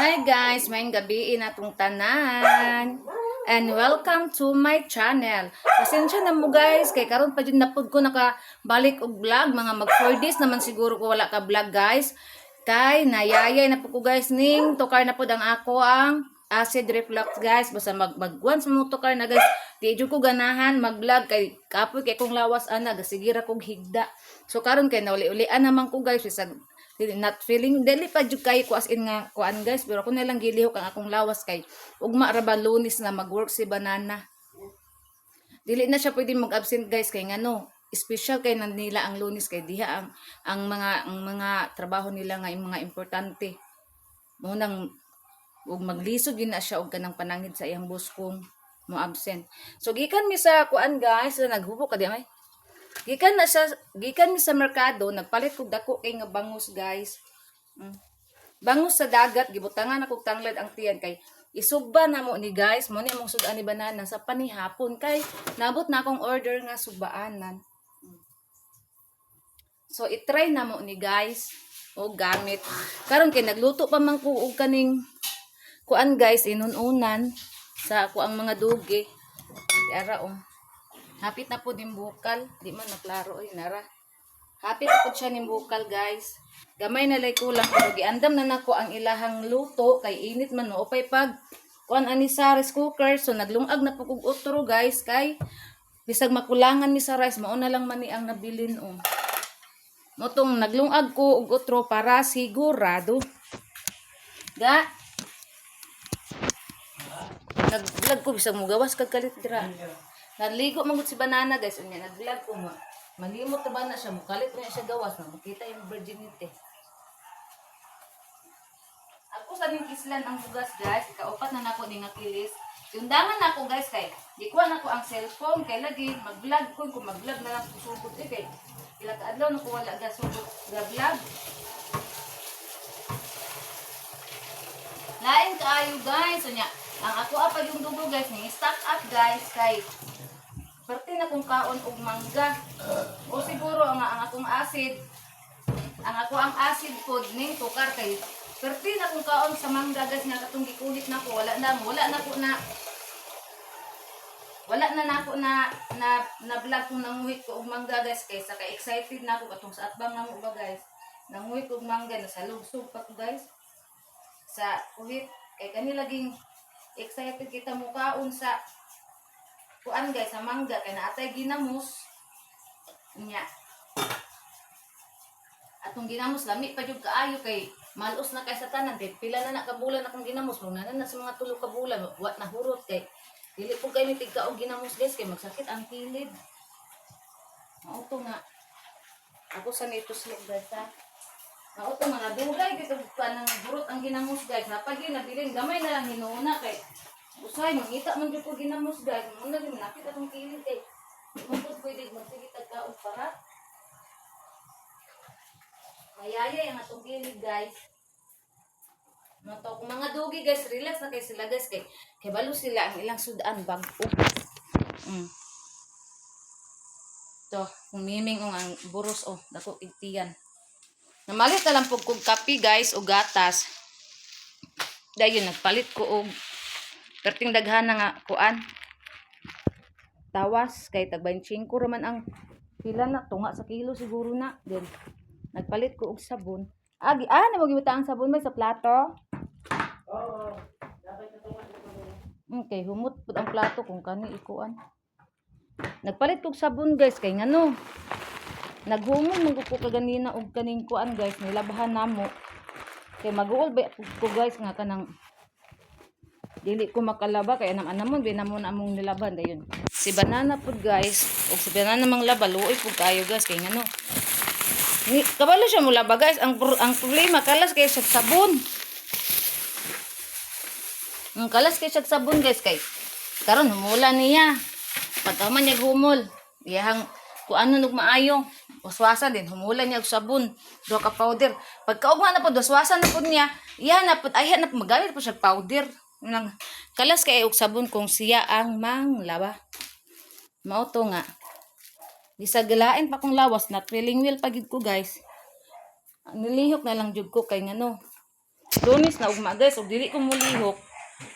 Hi guys, maayong gabii natong tanan. And welcome to my channel. Pasensya na mo guys, kay karon pa jud na pud ko nakabalik og vlog, mga mag 4 days naman siguro ko wala ka vlog, guys. Kay nayayay na pud ko, guys, ning tukar na pud ang ako ang acid reflux, guys. Basta mag magwan sa mga tukar na, guys. Di jud ko ganahan mag-vlog kay kapoy kay kong lawas ana, gasige ra kog higda. So karon kay nauli-ulian naman ko, guys, bisag not feeling, dili pa jud kay ko as in nga kuan, guys, pero ako na lang gilihok ang akong lawas kay ugma ra ba, Lunes na mag-work si Banana. Dili na siya pwede mag-absent, guys, kay ngano, special kay na nila ang Lunes, kay diha ang mga trabaho nila nga yung mga importante mo nang ug maglisod yun na siya og kanang panangid sa iyang boss kung mo absent. So gikan mi sa kuan, guys, na naghubo ka di may. Gikan na siya, gikan mi sa merkado, nagpalit kog dako kay nga bangus, guys. Bangus sa dagat, gibutangan ako tanglad ang tiyan kay isugba na mo ni, guys, mo ni among sud-an ni Banana sa panihapon kay nabot na akong order nga sugbaanan. So itry na mo ni, guys, o gamit. Karon kay nagluto pa man ko og kaning kuan, guys, inununan sa ako ang mga dugi. Ara oh. Hapit na po din bukal. Di man maklaro oy, nara. Hapit na po siya ning bukal, guys. Gamay na lay kulang pero giandam na nako ang ilahang luto kay init man mo upay pag kuan ani sa rice cooker. So naglungag na po kog otro, guys, kay bisag makulangan mi sa rice, mao na lang man ni ang nabilin oh. Motong naglungag ko og otro para sigurado. Ga. Nag-vlog ko bisag mo gawas kag kalit dira. Naligo man gud si Banana, guys, unya nag-vlog ko mo. Malimot na ba na siya, mukalit na siya gawas, makita yung virginity. Ako sa ning kislan ang bugas, guys, ikaupat na nako ni nga kilis. Yundangan nako, guys, kay gikuha nako ang cellphone kay lagi mag-vlog ko kung mag-vlog na lang ko sugod eh kay pila ka adlaw na ko wala ga sugod ga vlog. Lain kaayo, guys. Unya, ang ako pa yung dugo, guys, ni stock up, guys, kay parte na kong kaon og mangga. O siguro ang akong acid, ang ako ang acid food ning tukar kay parte na kong kaon sa mangga, guys, nga katong gikuhit na ko, wala na ko na wala na nako na na na vlog kung nanguhit ko og mangga, guys, kay sa kay excited na ako katong sa atbang namo ba, guys. Nanguhit og mangga, nasa lugsog pa ko, guys, sa kuhit kay kani laging excited kita mukaon sa kuan, guys, sa mangga kay naatay ginamos nya. Atong ginamos lami pa jud kaayo kay malos na kay sa tanan kay pila na na ka bulan akong ginamos mo na na sa mga 3 ka bulan wa na hurot kay dili po kay mitig og ginamos, guys, kay magsakit ang kilid. Mao to nga ako sa nito slip, guys, ha. Mao to nga nadugay dito pa nang hurot ang ginamos, guys. Napagi nabilin gamay na lang hinuuna kay usay mangita man jud ko ginamos, guys. Mo na din nakit atong kilid kay di man pud pwede magsige tag kaon para mayayay ang atong kilid, guys. Mato kung mga dugi, guys, relax na kay sila, guys, kay kay balo sila ang ilang sudan bag-o. To, kung miming oh, ang buros oh, dako igtiyan. Namalit na lang pud kog kape, guys, o gatas. Dayon nagpalit ko og perting daghan na nga kuan. Tawas kay tag 25 raman ang pila na, tunga sa kilo siguro na. Then nagpalit ko og sabon. Agi ah, na mo ang sabon may sa plato. Oo. Dapat natungan sa pamilya. Okay, humot pud ang plato kung kani ikuan. Nagpalit kog sabon, guys, kay ngano. Naghumon man ko kaganina og kaning kuan, guys, nilabahan namo. Kay maguol ba ko, guys, nga kanang dili ko makalaba kay anam anamon bi namo na among nilaban dayon. Si Banana pud, guys, og si Banana mang laba luoy pud kayo, guys, kay ngano. Ni kabalo siya mo laba, guys, ang problema kalas kay siya sabon. Ang kalas kay siya sabon, guys, kay karon humula niya. Pagkaman niya humol, iyahang kuano nog maayo. Waswasa din humula niya og sabon, duha ka powder. Pagkaugma na pud waswasan na pud niya, iya na pud ayha na pud magamit po siya powder. Nang kalas kay og sabon kung siya ang manglaba. Mao to nga. Bisag galain pa kong lawas, not feeling well pa gid ko, guys. Nilihok na lang jud ko kay ngano. Lunes na ugma guys, ug dili ko mulihok.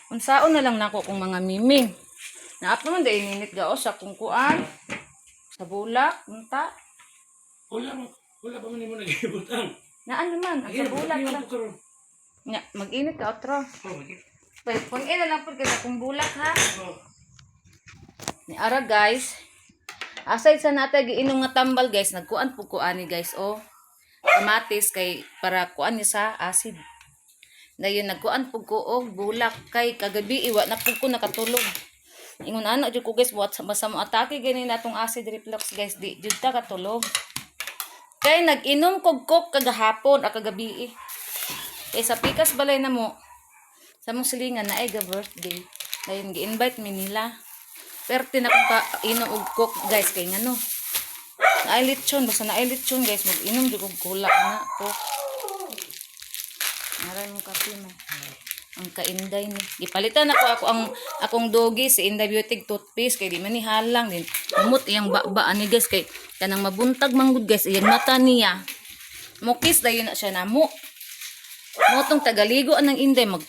Unsaon na lang nako kung mga miming. Naap naman dahil ninit gaos sa kung kuan. Sa bulak, unta. Wala mo. Wala pa man nimo nagibutang. Naan naman, ang sa bulak Iwan lang. ko karon. Nya, mag-init ka otro. Oh, okay. Pwede, punin na lang po kay kung bulak ha. Oh. Ni ara guys. Aside sa natay giinom nga tambal guys, nagkuan pud ko ani guys oh. Kamatis kay para kuan ni sa acid. Dayon nagkuan pud ko og bulak kay kagabi iwa na pud ko nakatulog. Ingon ana jud ko guys, buhat sa basta mo atake gani na atong acid reflux guys, di jud ta katulog. Kay nag-inom kog coke kagahapon a kagabi. Kay sa pikas balay na mo sa mong silingan na ay ga birthday. Dayon gi-invite mi nila. Perte na kong ka-inom og coke guys kay ngano. Naay lechon, basta naay lechon guys, mag-inom jud kog cola na coke. Naray mong kape mo. Ang kainday ni. Gipalitan ako ako ang akong doggy si Inday Beauty toothpaste kay di man ni halang din. Umot iyang baba ani guys kay kanang mabuntag manggod guys iyang mata niya. Mukis dayon na siya namo. Motong tagaligo anang Inday mag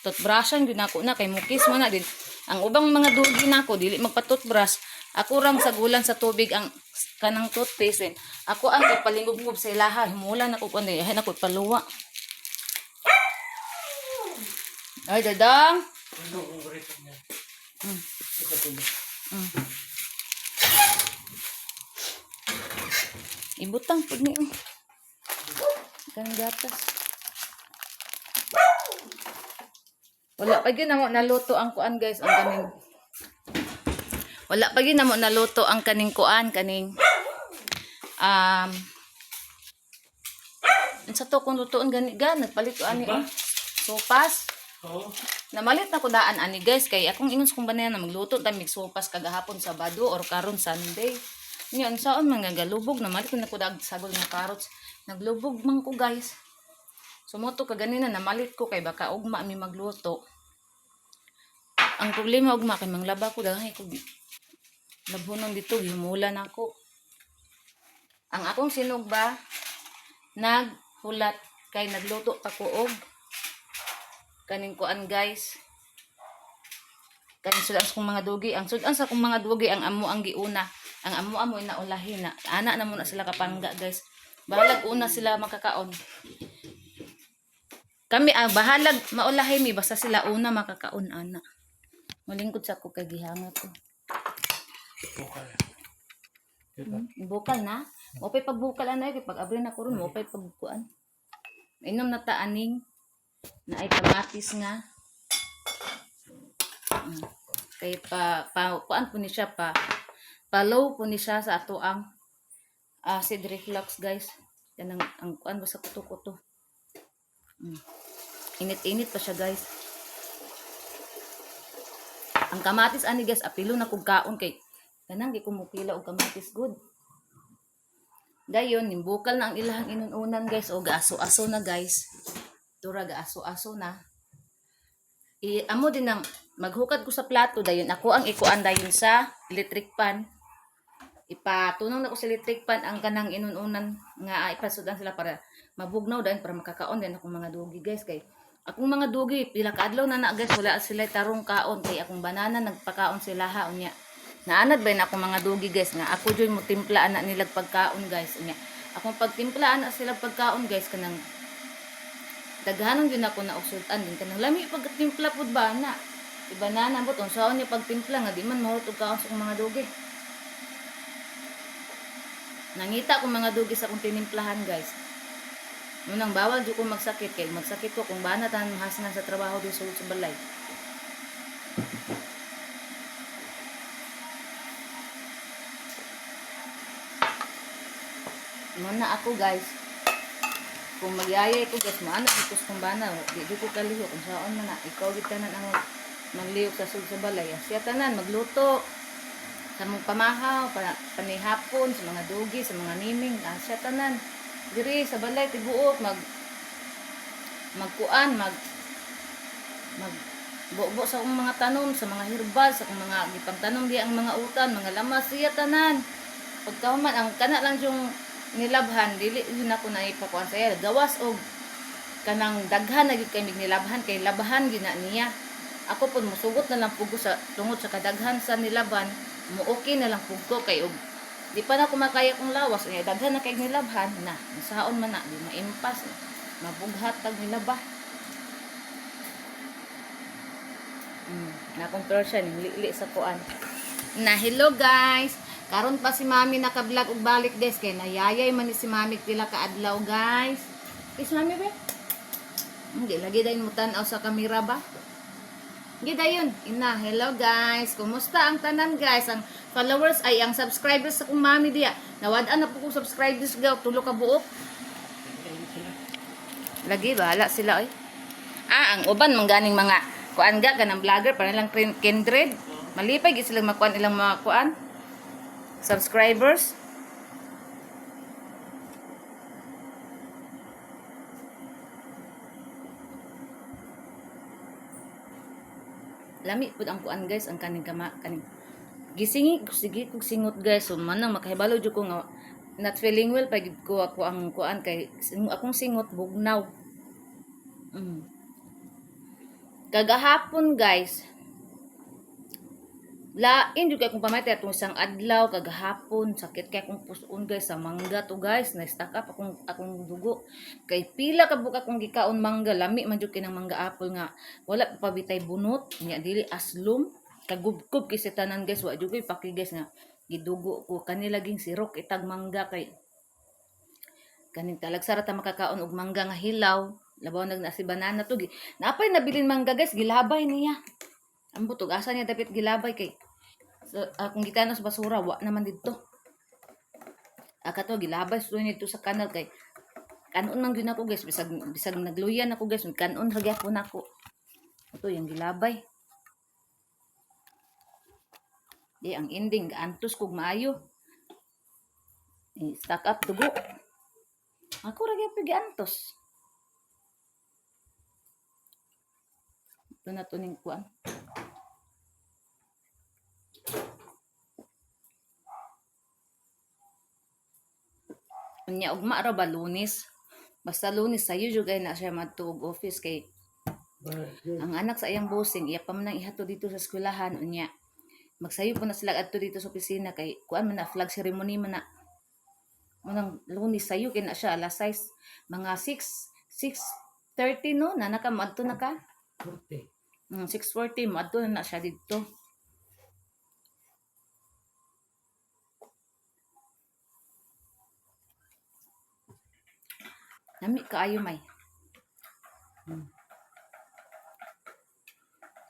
toothbrushan gyud nako na kay mukis man na din. Ang ubang mga dugi nako dili magpa-toothbrush. Ako rang sagulan sa tubig ang kanang toothpaste din. Ako ang ipalingubngob sa ilaha. Himulan ako kuan ay ako ipaluwa. Ay, dadang. Ano kung paborito niya? Ito po. Ibutang pud ni. Oh. Kanang gatas. Wala pa gyud namo naluto ang kuan guys, ang kaning. Wala pa gyud namo naluto ang kaning kuan kaning unsa to kung lutoon gani gan nagpalit ko ani Ba? oh. Sopas. Oo. Namalit na ko daan ani guys kay akong ingon sa kong banayan na magluto ta mig sopas kagahapon Sabado or karon Sunday. Nya unsaon man nga galubog namalit na ko dag sagol nga carrots. Naglubog man ko guys. Sumoto ka ganina namalit ko kay baka ugma mi magluto. Ang problema ugma kay manglaba ko daghan ko labhonon dito gihimula na ako. Ang akong sinugba naghulat kay nagluto pa ko og kaning kuan guys. Kaning sudan sa kong mga dugi, ang sudan sa kong mga dugi ang amo ang giuna. Ang amo amo inaulahin na. Ana na muna sila kapangga guys. Bahalag una sila makakaon. Kami ah, bahalag maulahin mi basta sila una makakaon ana. Malingkod sa ko kay gihanga ko. Okay. Diba? Bukal na. Mopay pagbukal ana kay pag abri na ko ron mopay pagkuan. Inom na ta aning na ay kamatis nga. Kay pa, pa kuan po ni siya pa pa-low po ni siya sa ato ang acid reflux guys. Yan ang kuan basta kuto-kuto. Init-init pa siya guys. Ang kamatis ani guys apilo na kog kaon kay kanang gi kumukila og kamatis good. Dayon nimbukal na ang ilahang inununan guys o gaaso-aso na guys. Tura gaaso-aso na. I amo din ang maghukad ko sa plato dayon ako ang ikuan dayon sa electric pan. Ipatunong na ko sa electric pan ang kanang inununan nga ipasudan sila para mabugnaw dayon para makakaon din akong mga dugi guys kay akong mga dugi pila ka adlaw na na guys wala sila tarong kaon kay akong banana nagpakaon sila ha unya naanad ba na akong mga dugi guys nga ako jud mo timpla ana nila pagkaon guys unya akong pagtimpla ana sila pagkaon guys kanang daghanon gyud ako na og din kanang lami pagtimpla pud ba na si banana but unsaon niya pagtimpla nga di man mahurot og kaon sa akong mga dugi. Nangita ko mga dugi sa akong tinimplahan guys. Munang bawal jud ko magsakit kay magsakit ko kung bana tanan mahasnan sa trabaho di sulod sa balay. Muna ako guys. Kung magyayay ko guys, maano ko sa kung bana, di jud ko kalihok kung saon man na ikaw gid tanan ang manglihok sa sulod sa balay. Siya tanan magluto sa mong pamahaw, panihapon, sa mga dugi, sa mga niming, siya tanan. Diri sa balay tibuok mag magkuan, mag mag bubo sa akong mga tanom, sa mga herbal, sa akong mga gipangtanom di ang mga utan, mga lamas, siya tanan. Pagkahuman ang kana lang yung nilabhan, dili yun ako na ipakuan sa iya. Gawas og Kanang daghan na gyud kay mig nilabhan kay labahan gyud na niya. Ako pud musugot na lang pud ko sa tungod sa kadaghan sa nilaban, mo okay na lang pud ko kay og di pa na kumakaya kong lawas unya daghan na kay nilabhan na saon man na di maimpas, mabughat tag nilaba. Na akong siya ning lili sa kuan. Na hello guys. Karon pa si Mami naka-vlog og balik guys kay nayayay man ni si Mami pila ka adlaw guys. Kiss Mami be. Hindi lagi dayon mo tan-aw sa kamera ba? Hindi dayon. Ina, hello guys. Kumusta ang tanan guys? Ang followers ay ang subscribers sa kong mami diya. Nawad-an na po kong subscribers gaw tulo ka buok. Lagi bahala sila oy. Ah, ang uban mangganing mga kuan ga kanang vlogger para lang kindred. Malipay gid sila makuan ilang mga kuan subscribers. Lami pud ang kuan guys, ang kaning kama kaning gisingi ko sige kog singot guys. So manang makahibalo jud ko nga not feeling well pa gid ko ako ang kuan kay akong singot bugnaw. Kagahapon guys, lain jud kay akong pamatay atong isang adlaw kagahapon, sakit kay akong puson guys sa mangga to guys, na stack up akong akong dugo kay pila ka buok akong gikaon mangga, lami man jud kay nang mangga apple nga wala pa pabitay bunot nya dili aslom, kagubkob kay sa tanan guys, wa jud koy paki guys nga gidugo ko kanila ging sirok itag mangga kay kaning talagsara ta makakaon og mangga nga hilaw, labaw nag na si banana to gi naapay nabilin mangga guys, gilabay niya ambot og asa niya dapit gilabay kay so, akong gitano sa basura wa naman didto. Aka to gilabay so nito sa kanal kay kanon man gyud ako guys, bisag bisag nagluyan ako guys, kanon ra gyapon ako. Ito yung gilabay. Di ang ending gaantos kog maayo. Eh, stack up dugo. Ako ra gyapon giantos. Ito na to ning kuan. Unya ugma ra ba Lunes? Basta Lunes sayo jud kay na siya madto og office kay ang anak sa iyang bossing iya pa man nang ihatod dito sa eskwelahan, unya magsayo po na sila adto dito sa opisina kay kuan man na, flag ceremony man na. Munang Lunes sayo kay na siya alas 6, mga 6 6:30 no na naka moadto na ka. 40. 6:40 moadto na na siya didto. Nami kaayo may.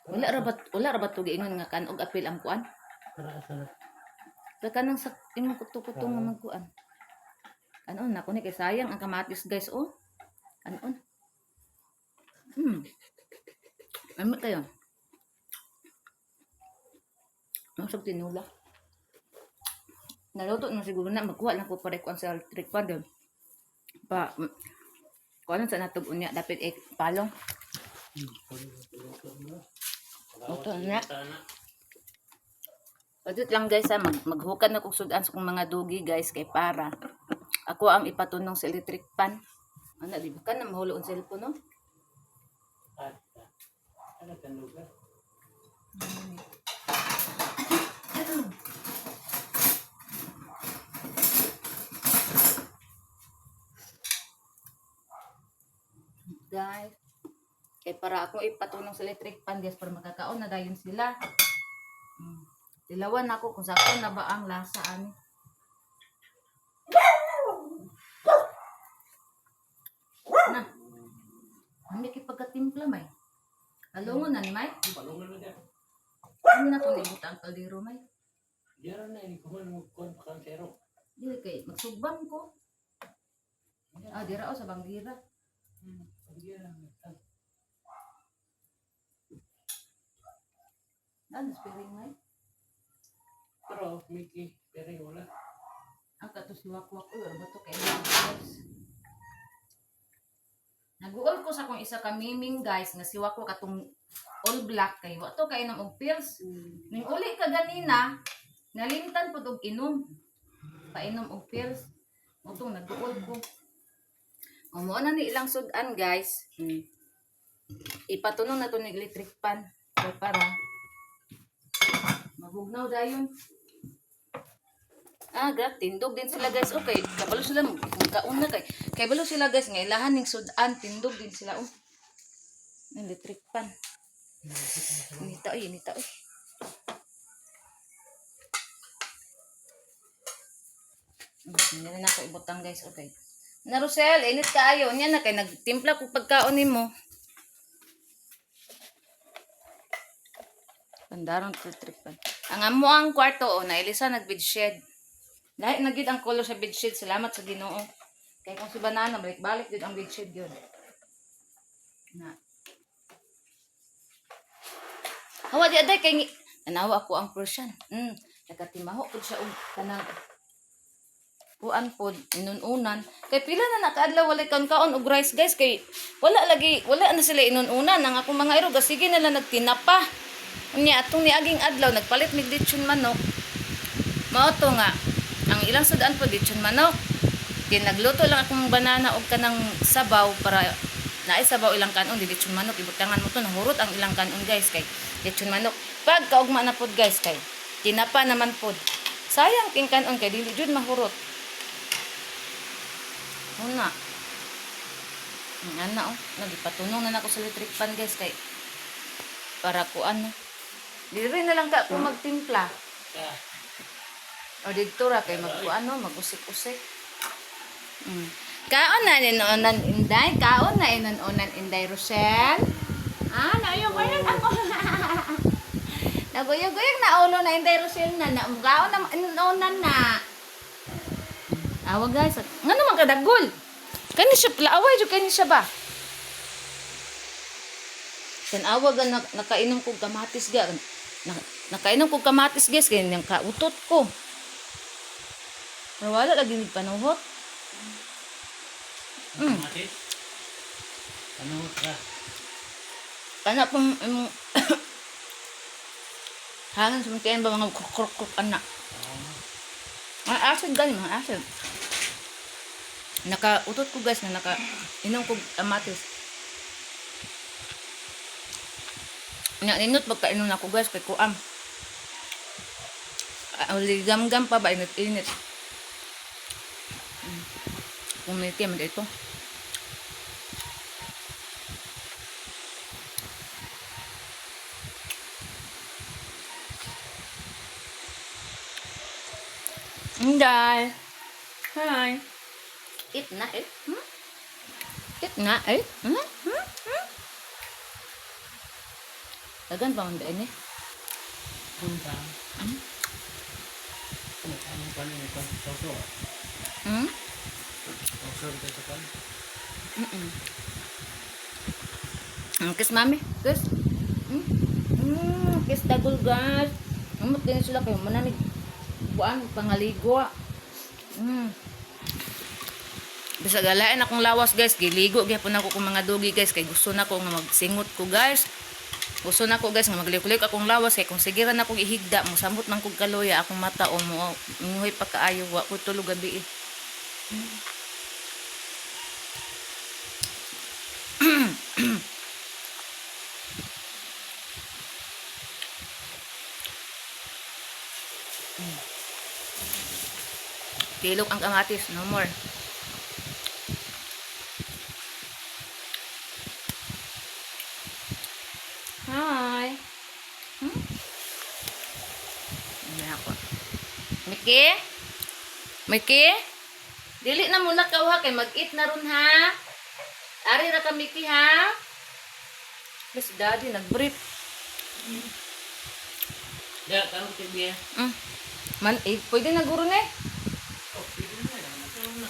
Wala ra ba to giingon nga kan og apil ang kuan? Para sa Sa kanang sa imong kuto-kuto nga magkuan. Kanon na kuni kay sayang ang kamatis guys oh. Kanon. Ano kayo? Ang sab tinula. Naluto na siguro na magkuha lang ko pare kuan sa electric pan doon. Pa kuan sa natog unya dapat eh, palong. Luto na. Pagdut lang guys ha, maghukad na kog sudan sa kong mga dugi guys kay para ako ang ipatunong sa electric pan. Ana di ba ka na mahulo ang cellphone no? At ano tanuga? Guys, kay para ako ipatunong sa electric pan guys para makakaon na dayon sila. Tilawan ako kung sakto na ba ang lasa ani. Na. Ano kay pagkatimpla may? Alungon na ni may? Balungan na dyan. Ano na kung ibuta ang kaldero may? Diyan na ini kuman mo kuan pa kang sero. Dili kay magsugban ko. Ah, dira o sa banggira. Diyan. Ano spiring may? Pero Mickey, pero wala. Ang kato si Wakwak uy, ano ba to kay guys? Naguol ko sa akong isa ka miming guys nga si Wakwak atong all black kay wa to kainom og pills. Ning uli ka ganina, nalimtan pud og inom. Painom og pills. Utong naguol ko. O mo na ni ilang sudan, guys. Ipatunong na to ni electric pan. So, para mabugnaw dayon. Ah, grab tindog din sila, guys. Okay, kabalo sila magkaon na kay. Kabalo sila, guys, nga ilahan ning sudan, tindog din sila oh. Electric pan. Inita oy, inita oy. Hindi na ako ibutang, guys. Okay. Na Rosel, init kaayo. Nya na kay nagtimpla ko pagkaon nimo. Pandaron electric pan. Ang amo ang kwarto oh, na Elisa nag bedshed. Lahi na gid ang color sa bedsheet. Salamat sa Ginoo. Kay kung si banana balik-balik gid ang bedsheet yun. Na. Hawa di aday kay tanawa ako ang Persian. Nakatimaho pud siya og kanang kuan pod inununan. Kay pila na nakaadlaw walay kaon kaon og rice, guys, kay wala lagi, wala na sila inununan ang akong mga irog, sige na lang nagtinapa. Unya atong niaging adlaw nagpalit mig lechon manok. Mao to nga ang ilang sudan po lechon manok. Kay nagluto lang akong banana og kanang sabaw para naay sabaw ilang kanon, di lechon manok ibutangan mo to, nahurot ang ilang kanon, guys, kay lechon manok. Pag kaugma na pod, guys, kay tinapa naman pod. Sayang king kanon kay dili jud mahurot. Una. Ang ana oh, nagipatunong na nako sa electric pan, guys, kay para kuan na. Diri na lang ka kung magtimpla. O didto ra kay magkuan no, magusik-usik. Kaon na inunan Inday, kaon na inunan Inday Rochelle. Ah, nauyog-uyog ako. Naguyog-uyog na ulo na Inday Rochelle na, na kaon na inunan na. Awa, guys, nga naman kadagol. Kani siya plaaway jud kani siya ba? Tanawa ga na, nakainom kog kamatis ga. Na, nakainom kog kamatis, guys, kay nang kautot ko. Pero wala lagi ni panuhot. Matis? Ano ka? Kana pong imong hangin sumtian ba mga kruk kruk ana. Ang acid gani mga acid. Nakautot ko, guys, na naka inom kog kamatis. Nya ninot pagkainom nako, guys, kay kuam. Ah, gam-gam pa ba init-init. Kung may man ito. Inday. Hi. Eat na eh. Hmm? Eat na eh. Hmm? Hmm? Hmm? Dagan pa man ba ini? Punta. Ano ano ano kan? Soso. Hmm? Soso dito sa kan. Mm-mm. Kiss mami. Kiss. Mm. Kiss dagol, guys. Amot din sila kayo mananig buwan pangaligo. Bisag alain akong lawas, guys, giligo gyapon ako kung mga dugi, guys, kay gusto na ko nga magsingot ko, guys. Gusto na ko, guys, nga magliklik akong lawas kay kung sige ra na kog ihigda mosamot man kog kaluya akong mata o mo muhay pa kaayo wa ko tulog gabi eh. Tilok ang kamatis, no more. Hi. Hindi ako. Miki? Miki? Dili na muna ka ha, kay mag-eat na ron ha. Ari ra ka, Miki, ha. Bes daddy nag-brief. Ya, tanong TV ya. Man, eh, pwede na guro na eh. Oh, pwede na lang. Ano na?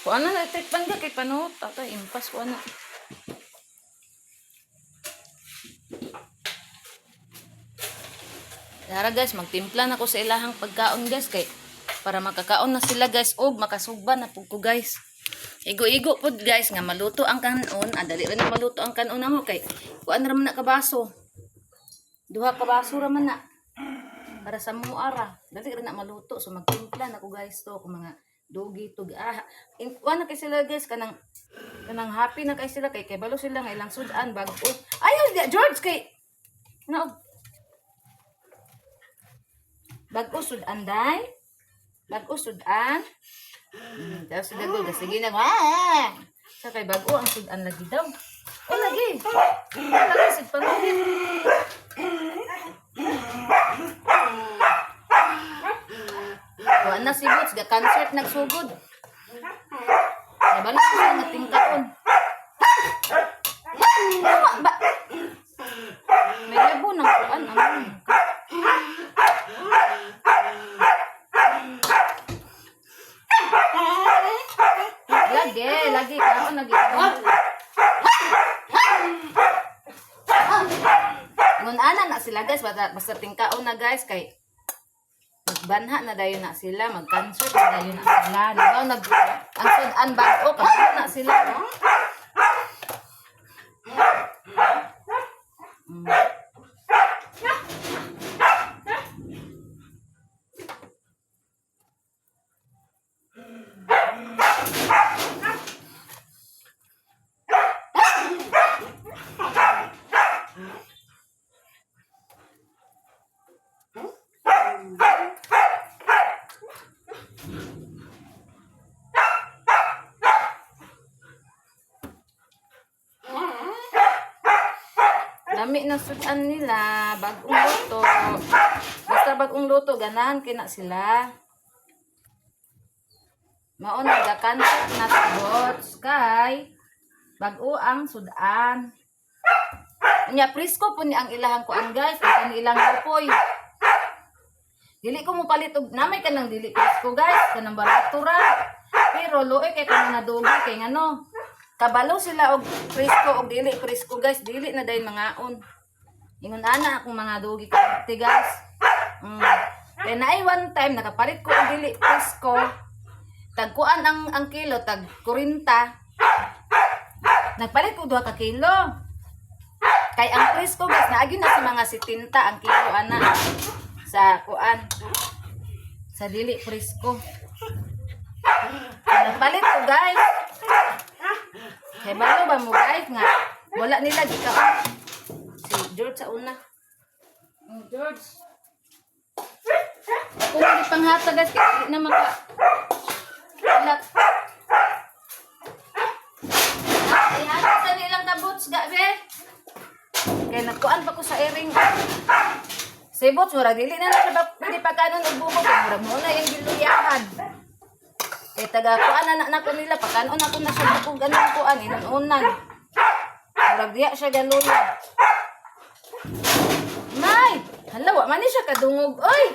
Kuha na, electric pan ka kay panuhot. Tatay, impas kuha na. Tara, guys, magtimpla na ko sa ilahang pagkaon, guys, kay para makakaon na sila, guys, og makasugba na pud ko, guys. Igo-igo pud, guys, nga maluto ang kanon. Ah, dali ra na maluto ang kanon namo kay kuan ra man na kabaso. Duha ka baso ra man na. Para sa muara. Dali ra na maluto. So magtimpla na ko, guys, to kung mga Dugi tug ah. In, kuan na kay sila guys, kanang kanang happy na kay sila kay kay balo sila nga ilang sudan bag-o. Ayaw di George kay na bag-o sudan day. Bag-o sudan. Tapos sila go, sige na. Ah! Sa kay bag-o ang sudan lagi daw. O lagi. O lagi sig pangulit. Wa na si Boots, ga concert nagsugod. Nabalik ko sa nga tingkaon. Tama ba? May labo ng kuan ano. Lagi, lagi kaon lagi kaon. Ngun ana na sila guys, basta, basta tingkaon na guys kay magbanha na dayon na sila, mag-concert na dayon na sila. Diba? Nag, ang sudan bago, kabalo na sila. No? Mm. Lami na sudan nila, bagong luto. Basta bagong luto, ganahan kina sila. Mao na gakantot na si Bots kay bag-o ang sudan. Nya presko po ni ang ilahang kuan guys, ang ilang lupoy. Dili ko mo palit og namay kanang dili presko guys, kanang barato ra. Pero luoy kay kanang nadugi kay ngano. Kabalo sila og presko og dili presko guys, dili na dayon mangaon. Ingon ana akong mga dugi ka guys. Kaya naay one time nakapalit ko og dili presko. Tagkuan ang kilo tag 40. Nagpalit ko duha ka kilo. Kay ang presko guys naagi na sa mga 70 ang kilo ana sa kuan sa dili presko. Nagpalit ko guys. Kay balo ba mo guys nga wala nila gikaon. Si George sa una. Oh, George. Kung hindi panghata guys, kaya hindi na maka... Wala. Ah, ihatag sa nilang kabuts, gabi. Kaya nagkuan pa ko sa airing. Si Boots, murag dili na na siya pwede pa kanon og buko. Kaya murag mo na yung giluyahan. Kaya taga kuan na na ko nila, pakanon ako na siya bukog anong kuan, inununan. Murag diya siya galuya. Nay! Hala, wa man ni siya kadungog. Oy!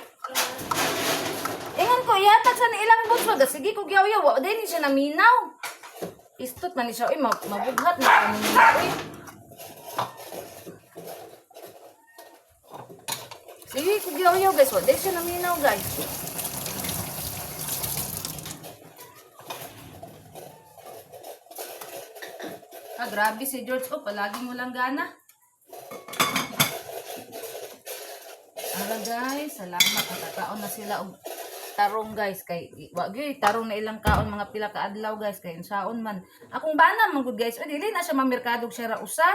Ingon ko, ihatag sa ni ilang boots wag. Sige ko giyaw-yaw, wa din ni siya naminaw. Istot man ni siya, oy, mabughat na kami niya, oy. Sige ko giyaw-yaw, guys. Wa din siya naminaw, guys. Ah, grabe si George. Oh, palaging walang gana. Ara guys, salamat nakakaon na sila og tarong guys kay wa gyud tarong na ilang kaon mga pila ka adlaw guys kay unsaon man. Akong bana man gud guys, oy dili na siya mamerkado og siya ra usa.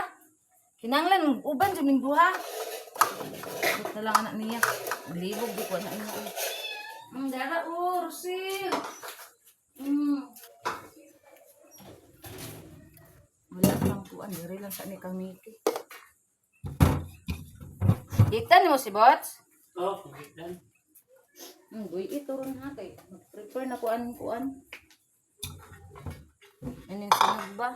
Kinahanglan uban jud ning duha. But na lang anak niya. Libog di ko anak niya. Oy. Dara oh, Rosil. Wala pang kuan, diri lang sa ni kang Mickey. Kita nimo si Bots? Oh, kugitan. Buy ito ron ha kay prepare na kuan kuan. Ano yung sunog ba?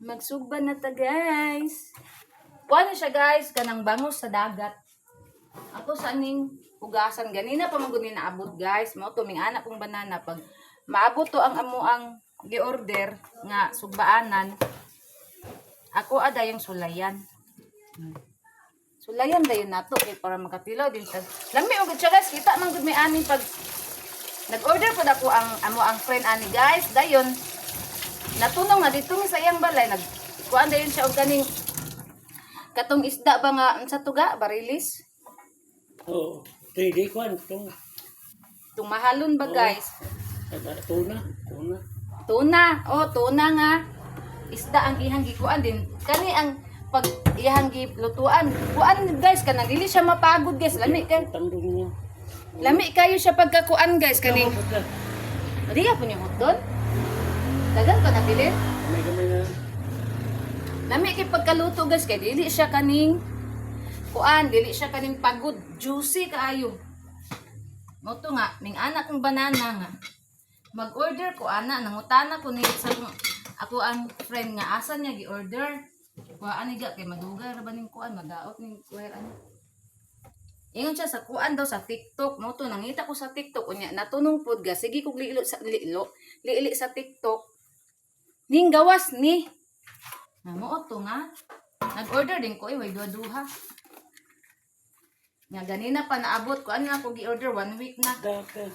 Magsugba na ta guys. Kuan na siya guys, kanang bangos sa dagat. Ako sa aning hugasan ganina pa man gud ni naabot guys. Mao to ming anak kong banana pag maabot to ang amo ang gi-order nga sugbaanan. Ako ada yung sulayan. Sulayan dayon nato kay para makatilaw din ta. Lami og siya guys, kita man gud may ani pag nag-order pud ako ang amo ang friend ani guys. Dayon natunong nga dito mi sa iyang balay nag kuan dayon siya og kaning Katong isda ba nga unsa to ga barilis? Oo. Di kwan tong Tung mahalon ba guys? tuna, tuna. Tuna. Oh, tuna nga. Isda ang ihang gikuan din. Kani ang pag ihang gilutuan. Kuan guys kanang dili siya mapagod guys. Lami kay Tandong niya. lami kayo siya pagkakuan guys kani. Puta. Di ka po niyo hotdog? Dagan pa nabilin. Gamay-gamay na. Lami kay pagkaluto guys kay dili siya kaning kuan, dili siya kaning pagod, juicy kaayo. Mo to nga ning anak kong banana nga. Mag-order ko ana, nangutana ko ni sa ako ang friend nga asa niya gi-order. Kuan ni ga kay madugay ra ba ning kuan, madaot ning kuwer ano. Ingon siya sa kuan daw sa TikTok mo to nangita ko sa TikTok unya natunong pod ga sige kog liilo sa liilo liili sa TikTok ning gawas ni. Na mo to nga. Nag-order din ko eh, way duha-duha. Nga ganina pa naabot ko ano ako gi-order one week na. Daka.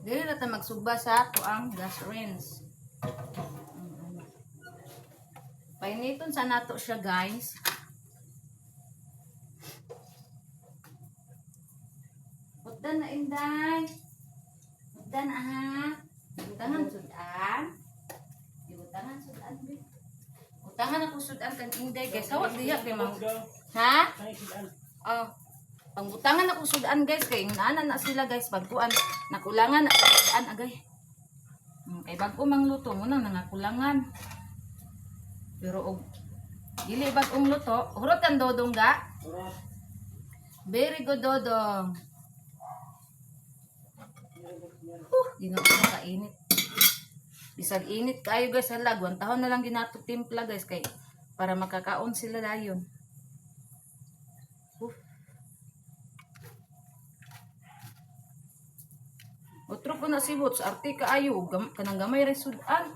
Dili na ta magsugba sa ato ang gas rinse. Painiton sa nato siya guys. Utdan na inday. Utdan aha. Utangan sudan. Utangan sudan be. Utangan ako sudan kan inday guys. Sawat diya kay mang. Ha? Ay, sidan. Oh. Pangbutangan ako sudan guys kay ingana na sila guys pagkuan nakulangan na sa sudan agay. Kay bag-o mang luto mo nang nangakulangan. Pero og dili bag-ong luto, hurot ang dodong ga. Oras. Very good dodong. Huh, ginoo ko kainit. Bisag init kayo guys hala, tahon na lang ginato timpla guys kay para makakaon sila dayon. Huh. Otro ko na si Boots, arte kaayo, kanang gamay ra sudan.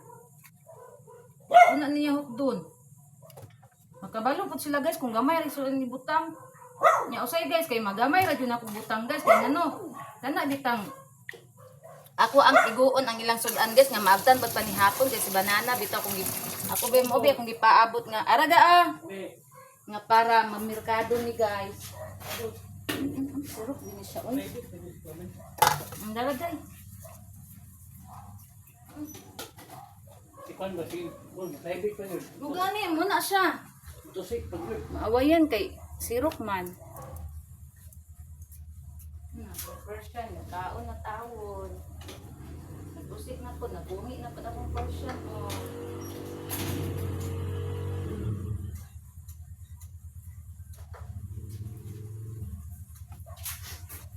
Una niya hukdon. Makabalo pud sila guys kung gamay ra sudan ni butang. Nya usay guys kay magamay ra jud ako butang guys kay ngano. Kana bitang ako ang iguon ang ilang sudan guys nga maabtan pag panihapon kay si banana bitaw kung ako be mo be akong gipaabot nga araga ah Be. nga para mamerkado ni guys. Ang surok din siya oy. Ang dalagay. Si kwan ba si kwan private pa yun. Mugani mo na siya. Tusik pag yun. Maawayan kay sirok man. Na, Persian, nagkaon na tawon. Nag-usik na po, nagungi na po akong Persian. Oh.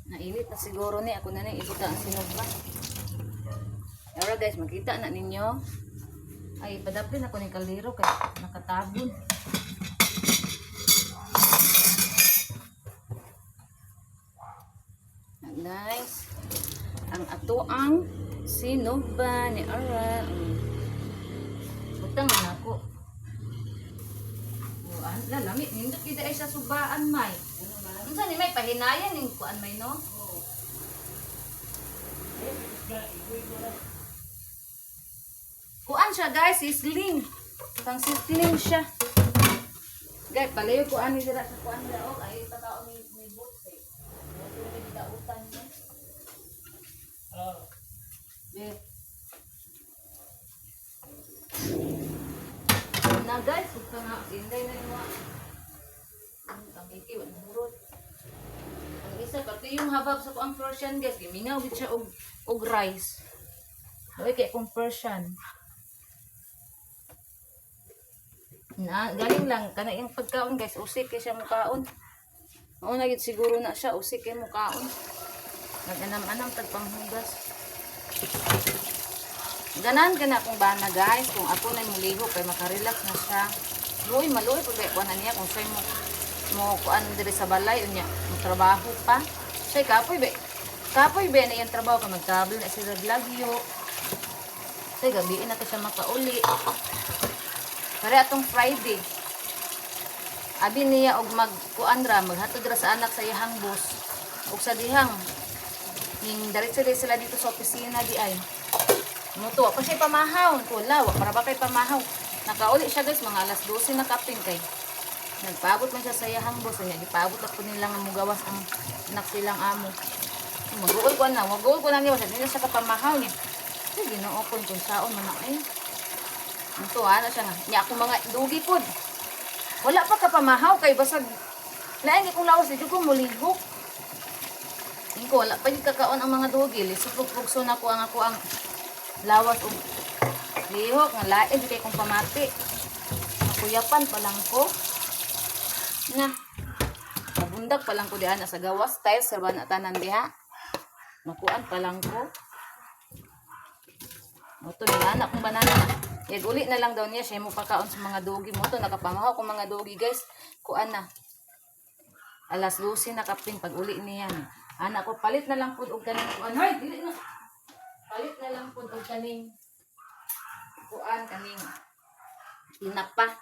Nainit na siguro ni ako na na ibuta ang sinugba. Alright guys, makita na ninyo. Ay, padaplin ako ni kaldero kay nakatabon. Guys, ang ato ang sinugba ni Ara. Butang na ako. Oh, an la lami nindot gid ay sa subaan may. Unsa ni may pahinayan ning kuan may no? Kuan siya guys, isling. Pang sisling siya. Guys, palayo ko ani dira sa kuan daog ay patao ni boots eh. May dautan niya. Ah, Be. Na guys, ug ka nga inday na yung mga ang iki wa hurot. Ang isa pati yung habab sa kuang Persian guys, gimingaw gid siya og rice. Daway kay kung Persian. Na, galing lang kana yung pagkaon guys, usik kay siya mukaon. Mao na gid siguro na siya usik kay mukaon. Nag-anam-anam tag panghugas. Ganan ka na akong bana guys, kung ako na muligo kay makarelax na siya. Luoy maluoy pag kuan na niya kung siya mo mo kuan diri sa balay unya mo trabaho pa. Siya kapoy be. Kapoy be na iyang trabaho ka mag-travel na sila lagyo. Siya gabi na ka siya makauli. Pare atong Friday. Abi niya og magkuan ra maghatod ra sa anak sa iyang bus ug sa dihang ning diretso diri sila dito sa opisina di ay. Muto pa siya pamahaw, kula wa para ba kay pamahaw. Nakauli siya, guys, mga alas 12 na kaping kay. Nagpaabot man siya sa iyahang boss niya. Gipaabot ako nila nga mugawas ang anak silang amo. Maguol ko na niya. Basta di na siya kapamahaw niya. Ay, Ginoo ko kung saon man na eh. Ito, ano siya nga. Niya akong mga dugi pod. Wala pa kapamahaw kay basag lain kong lawas di ko mulihok. Ingko wala pa gyud kakaon ang mga dugi. Lisod pugso na ko ang ako ang lawas og lihok nga lain di kay kong pamati. Nakuyapan pa lang ko. Na. Nabundak pa lang ko diha na sa gawas tiles sa na tanan diha. Nakuan pa lang ko. Moto ni anak kong banana. Yag uli na lang daw niya siya mo pakaon sa mga dogi mo to nakapamahaw kong mga dogi, guys. Kuan na. Alas 12 na kapin pag uli niya. Anak ko palit na lang pud og kaning kuan. Hoy, dili na. Palit na lang pud og kaning kuan kaning tinapa.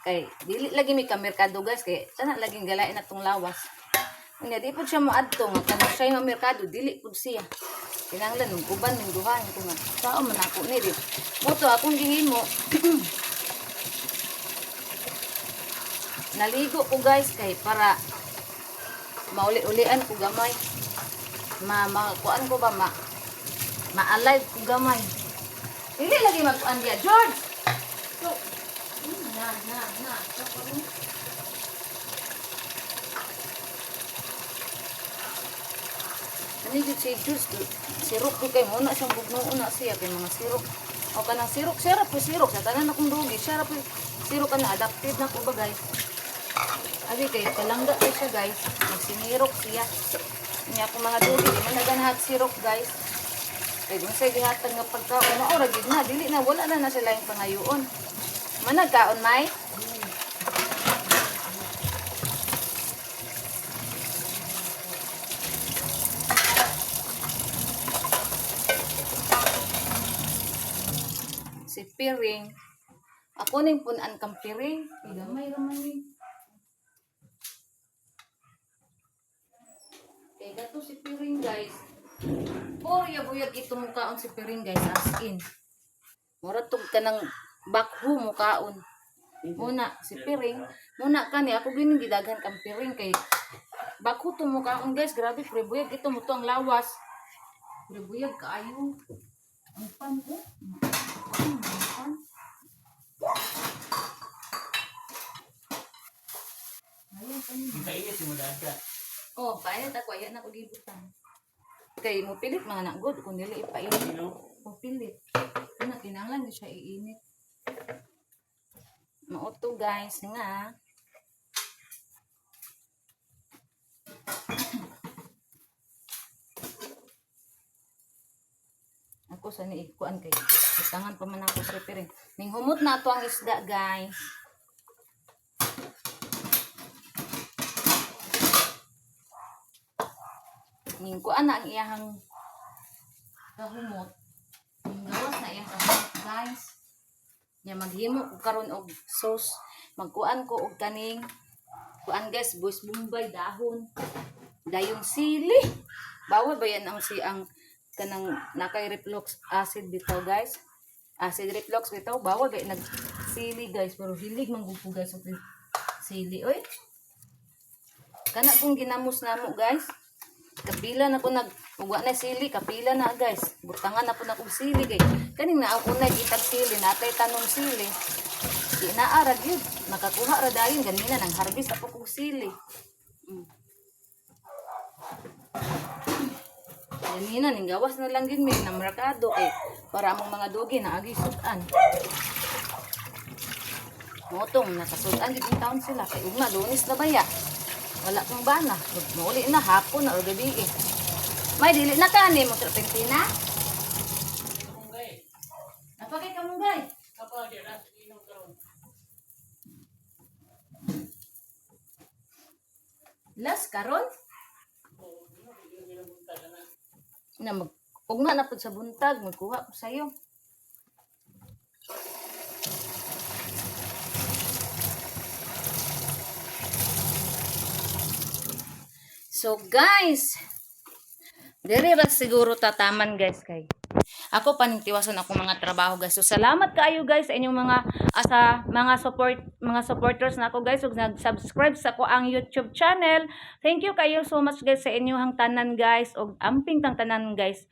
Kay dili lagi mi kamerkado, guys, kay sana laging galain na tong lawas. Unya di pud siya moadto nga kanang siya mamerkado, dili pud siya. Kinahanglan nung uban ning duha ko nga sao man ako ni di. Moto akong gihimo. Naligo ko, guys, kay para mauli-ulian ko gamay. Ma makuan ko ba ma ma-alive ko gamay. Dili lagi magkuan diya, George. So, na na na. So, ano gyud si George, sirok gyud kay mo na siyang bugnoon na siya kay mga sirok. O kanang sirok, siya ra po sirok sa tanan akong dugi, siya ra po sirok kana adapted na ko ba, guys. Abi kay palangga kay siya, guys, magsinirok siya. Nya akong mga dugi di man naganahat sirok, guys. Kay kung sa gihatag nga pagkaon mao ra gyud na, dili na wala na na sila yung pangayoon. Managkaon may? Si Piring. Ako ning punan kang Piring. Gamay ramay ni. Kay gato si Piring, guys. Puro buyag ito mukaon si Piring, guys, as in. Mura tug ka ng bakho mukaon. Muna si Piring, muna kani ako gining gidaghan kang Piring kay bakho to mukaon, guys, grabe pre buyag ito mo to ang lawas. Pre buyag kaayo. Ang pan ko. Ang pan. Ayun, pan. Kainit mo dahil ka. Oh, painit ako, ayan ako gibutan. Kay mo pilit mga anak god kung dili ipainit. Sino? Mo pilit. Ana kinahanglan di siya iinit. Mauto, guys, nga. Ako sa niigkuan kay butangan pa man ako sa piring. Ning humot na ato ang isda, guys. Ning kuan na ang iyahang kahumot. Ning gawas na iyang kahumot, guys. Nya maghimo ko karon og sauce. Magkuan ko og kaning kuan, guys, buwis bombay dahon. Dayong sili. Bawal ba yan ang si ang kanang nakay reflux acid bitaw, guys? Acid reflux bitaw bawal ba nag sili, guys, pero hilig man gud ko, guys, og sili oy. Kana kung ginamos namo, guys. Kapila na ko nag ugwa na sili, kapila na, guys. Butangan na po na kog sili kay kaning naa ko na gitag sili, natay tanom sili. Di naa ra gyud, makakuha ra dayon ganina nang harvest ako kog sili. Ganina ning gawas na lang gid mi na merkado kay para among mga dugi na agi sudan. Motong nakasudan gid taon sila kay ugma Lunes na baya. Wala kong bana. Mauli na hapon na or gabi eh. May dili na kani mo serpentina. Munggay. Napakay ka munggay. Kapag di na inom karon. Las karon Oo, inom buntag na. Na mag ugma na pud sa buntag magkuha ko sayo. So guys, diri ra siguro tataman, guys, kay Ako paning tiwason akong mga trabaho, guys. So salamat kaayo, guys, sa inyong mga sa mga support, mga supporters nako, guys, ug nag-subscribe sa akoang YouTube channel. Thank you kayo so much, guys, sa inyong tanan, guys, ug amping tang tanan, guys.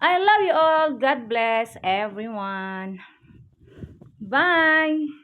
I love you all. God bless everyone. Bye.